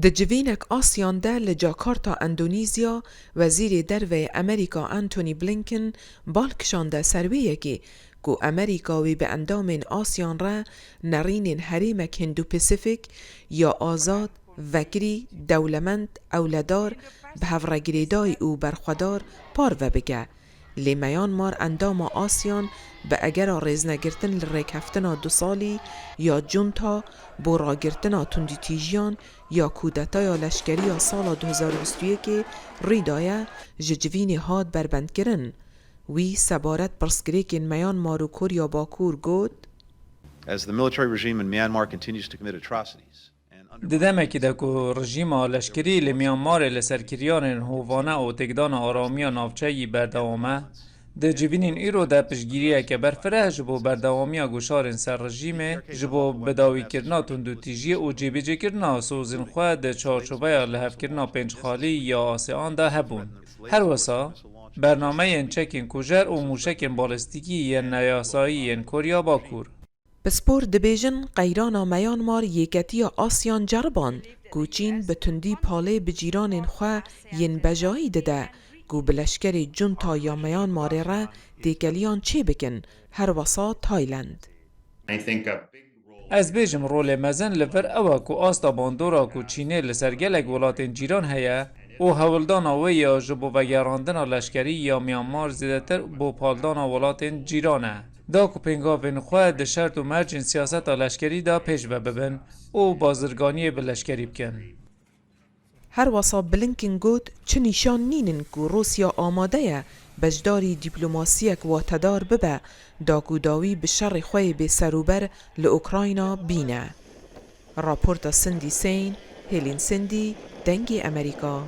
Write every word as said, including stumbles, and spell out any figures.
Di civînek Asyan de li Jakarta, Endonezya, Wezîrê Derve yê Amerîka Antony Blinken bal kişande ser wê yekê ku Amerîka wê bi endamên Asyan re nerînên herêmek Hindu-Pasifik ya azad, vekirî, dewlemend, ewledar, bi hev re girêdayî û berxwedar parve bike. Lê Myanmar endama Asyan bi egera rêznegirtin li rêkeftina du salî ya junta bo ragirtina tundîtîjiyan ya kûdetaya leşkerî ya sala du hezar û bîst û yekê rû daye, ji civînê hat berbendkirin. Wî sebaret pirsgirêkên Myanmar û Korya Bakur got, As the military regime in Myanmar continues to commit atrocities and under- Di demekî de ku rejîma leşkerî li Myanmarê li serkiriyanên hovane û têkdana aramiya navçeyî berdewam e, di civînên îro de piştgiriyeke berfireh ji bo berdewamiya goşarên ser rejîmê, ji bo bidawîkirina tundûtîjiyê û cêbicêkirina sozên xwe di çarçoveya lihevkirina pêncxalî ya ASEAN de hebûn. Her wisa, bernameyên çekên kujer û mûşekên balîstîkî yên neyasayî yên Korya Bakur. Pispor dibêjin, qeyrana Myanmar Yeketiya Asyan ceriband ku Çîn bi tundî palê bi cîranên xwe yên bejayî dide ku bi leşkerê junta ya Myanmarê re têkeliyan çêbikin, her wesa Tayland. I think a big role Ez bêjim rolê mezin li vir ew e ku asta bandora ku Çînê li ser gelek welatên cîran heye û hewldana wê ya ji bo vegerandina leşkerî ya Myanmar zêdetir bo paldana welatên cîran e. Da ku pêngavên xwe di şert û mercên siyaseta leşkerî de pêş ve bibin û bazirganiyê bi leşkerî bikin. Her wisa Blinken got, çi nîşan nînin ku Rûsya amade ye beşdarî dîplomasiyek watedar bibe, da ku dawî bi şerê xwe yê bêserûber li Ukrayna bîne. Raporta Cindy Saine, Hêlîn Cindy, Dengê Amerîka.